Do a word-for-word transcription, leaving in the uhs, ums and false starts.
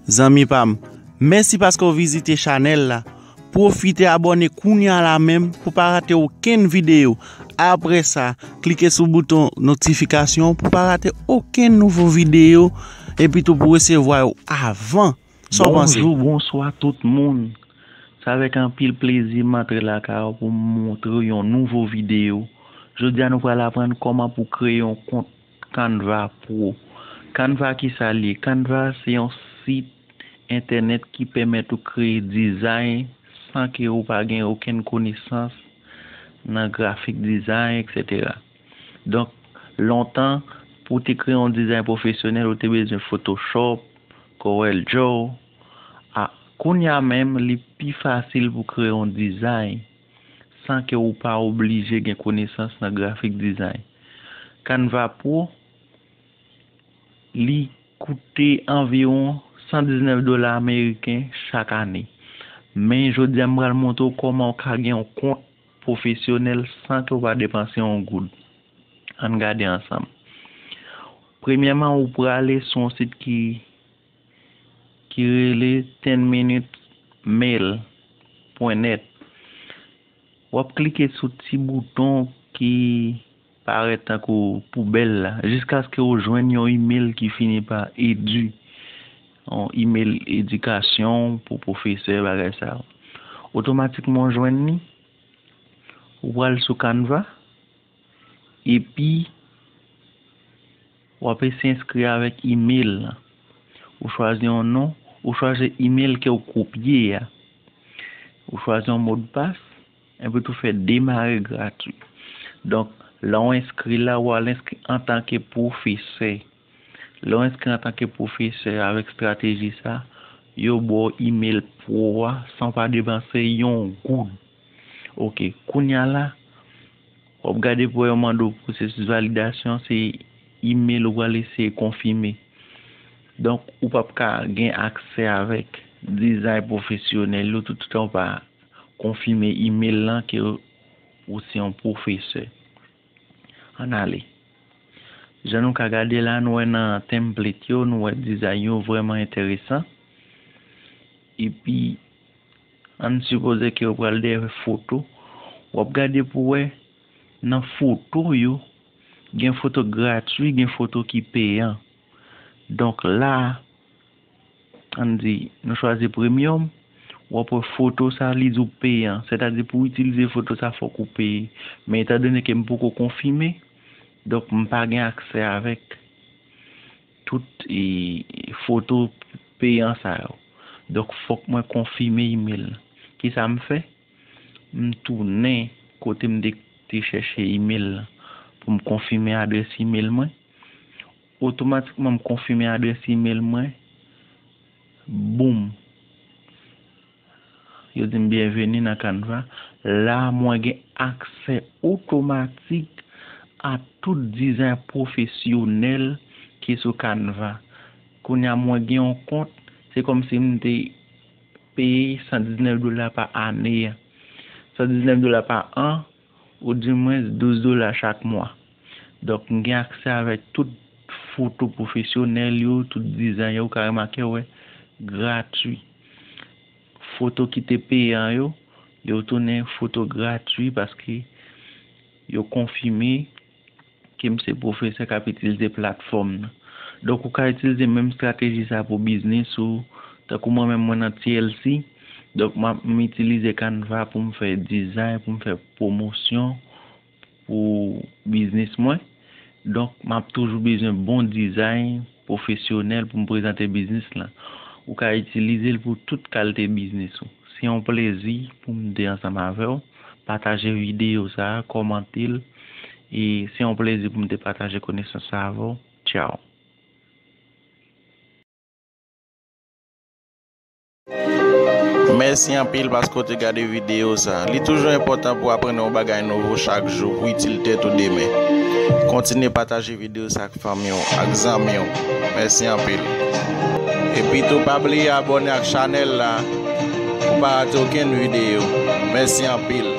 Zanmi pa m, mèsi paske w vizite chanèl la. Pwofite abòne kounye a la menm pou pa rate okenn videyo. Apre sa, klike sou bouton notifikasyon pou pa rate okenn nouvo videyo, epi tou pou resevwa yo avan. Sa w panse? Bonjou, bonswa tout moun. Se avèk anpil plezi m antre lakay ou pou m montre w yon nouvo videyo. Jodi a, nou pral aprann kòman pou kreye yon kont Canva Pro. Canva, ki sa l ye? Canva se yon sit entènèt ki pèmèt ou kreye dizay san ke ou pa gen okenn konesans nan grafik dizay, etsetera. Donk, lontan, pou w te kreye yon dizay pwofesyonèl, ou te bezwen Photoshop, Corel Draw. A, kounye a menm, li pi fasil pou kreye yon dizay san ke ou pa oblije gen konesans nan grafik dizay. Canva Pro, li koute anviwon san diznèf dola ameriken chak ane. Men jodi a, m pral montre w kòman w ka gen yon kont pwofesyonèl san ke w pa depanse yon goud. Ann gade ansanm. Premyèman, ou prale sou yon sit ki, ki rele ten minutes mail pwen nèt. W ap klike sou ti bouton ki parèt tankou poubèl la, jiskaske w jwenn yon imèl ki fini pa edu, yon imèl edikasyon pou pwofesè, bagay sa yo. Otomatikman w jwenn li, ou pral sou Canva, epi w ap eseye enskri avèk imèl lan. Ou chwazi yon non, ou chwazi imèl ke w kopye a. Ou chwazi yon modpas, epi tou fè demare gratwi. Donk, lè w enskri la, w al enskri antanke pwofesè. Lè w enskri antanke pwofesè avèk estrateji sa, yo ba w imèl pro a san w pa depanse yon goud. Oke, kounye a la, w ap gade pou yo mande w pwosesis validasyon, se imèl ou pral eseye konfime. Donk, ou p ap ka gen aksè avèk dizay pwofesyonèl yo toutotan w pa konfime imèl lan ke ou se yon pwofesè. Ann ale. Jan nou ka gade la, nou wè nan template yo, nou wè dizay yo vrèman enteresan. Epi, ann sipoze ke yo pral dèyè foto. W ap gade pou wè nan foto yo, gen foto gratwi, gen foto ki peyan. Donk la, ann di, nou chwazi premium, w ap wè foto sa, li di w peyan. Sètadi pou w itilize foto sa, fòk ou peye. Men etandone ke m poko konfime, donk m pa gen aksè avèk tout, e, foto peyan sa yo. Donk, fòk mwen konfime imèl. Kisa m fè? M tounen kote m te, te chèche imèl lan pou m konfime adrès imèl mwen. Otomatikman, m konfime adrès imèl mwen. Boum! Yo di m byenveni nan Canva. La, mwen gen aksè otomatik a tout dizay pwofesyonèl ki sou Canva. Kounye a, mwen gen yon kont, se kòmsi m te peye san diznèf dola pa ane a. San diznèf dola pa an, ou di mwens douz dola chak mwa. Donk, m gen aksè avèk tout foto pwofesyonèl yo, tout dizay yo, ou ka remake, wè, gratwi. Foto ki te peyan yo, yo tounen foto gratwi paske yo konfime ke m se pwofesè k ap itilize platfòm nan. Donk, ou ka itilize menm estrateji sa pou biznis ou. Tankou mwen menm, mwen nan T L C. Donk, m ap, m itilize Canva pou m fè dizay, pou m fè pwomosyon pou biznis mwen. Donk, m ap toujou bezwen bon dizay pwofesyonèl pou m prezante biznis lan. Ou ka itilize l pou tout kalite biznis ou. Se yon plezi pou m te ansanm avè w. Pataje videyo sa a, kòmante l. E se yon plezi pou m te pataje konesans sa avè w. Tchaw. Mèsi anpil paske w te gade videyo sa. Li toujou enpòtan pou w aprann yon bagay nouvo chak jou pou itil tèt ou demen. Kontinye pataje videyo sa ak fanmi w, ak zanmi w. Mèsi anpil. Epi tou, pa bliye abòne ak chanèl la pou pa rate okenn videyo. Mèsi anpil.